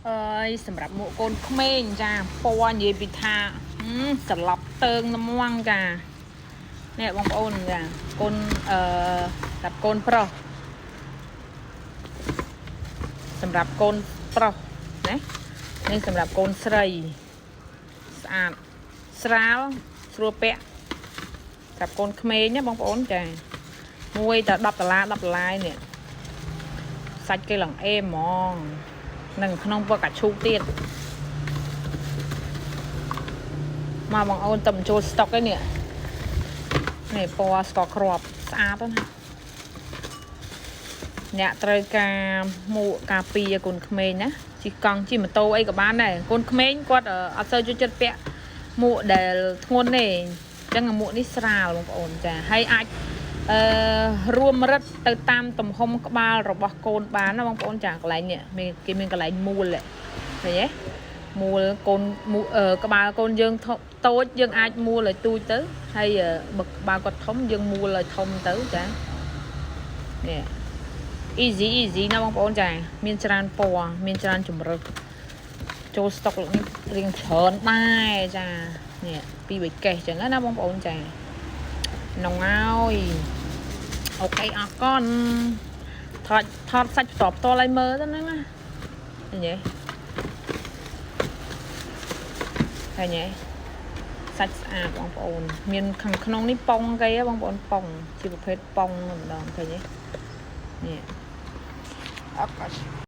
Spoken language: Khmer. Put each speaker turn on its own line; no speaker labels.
អើយសម្រាប់មួកកូនក្មេងចាពណ៌និយាយពីថាសន្លប់តើងល្មងចានេះបងប្អូនចាកូនអឺសម្រាប់កូនប្រុសសម្រាប់កូនប្រុសណានេះសម្រាប់កូនស្រីស្អាតស្រាលស្រួលពាក់សម្រាប់កូនក្មេងណាបងប្អូនចាមួយតែ10ដុល្លារ10ដុល្លារនេះសាច់គេឡើងអេហ្មងនឹងក្នុងពណ៌កាឈូកទៀតមកបងអូនតំចូលស្តុកឯនេះនេះពណ៌ស្ករគ្រាប់ស្អាតណាស់អ្នកត្រូវការមួកការពារកូនក្មេងណាជិះកង់ជិះម៉ូតូអីក៏បានដែរកូនក្មេងគាត់អត់សូវចូលចិត្តពាក់មួកដែលធ្ងន់ទេអញ្ចឹងមួកនេះស្រាលបងប្អូនចាហើយអាចអឺរួមរឹតទៅតាមទំហំក្បាលរបស់កូនបានណាបងប្អូនចាកន្លែងនេះមានគេមានកន្លែងមូលឃើញទេមូលកូនក្បាលកូនយើងតូចយើងអាចមូលឲ្យទូចទៅហើយបើក្បាលគាត់ធំយើងមូលឲ្យធំទៅចានេះ easy easy ណាបងប្អូនចាមានច្រើនពណ៌មានច្រើនជម្រើសចូលស្តុកនេះរៀងច្រើនដែរចានេះពីរបីកេះចឹងណាបងប្អូនចាហ្នឹងហើយ OK អរគុណថតថតសាច់ផ្ទាល់ផ្ទាល់ឲ្យមើលទៅហ្នឹងណាឃើញទេឃើញទេសាច់ស្អាតបងប្អូនមានខាងក្នុងនេះប៉ុងគេបងប្អូនប៉ុងជាប្រភេទប៉ុងម្ដងឃើញទេនេះ
អរគុណ។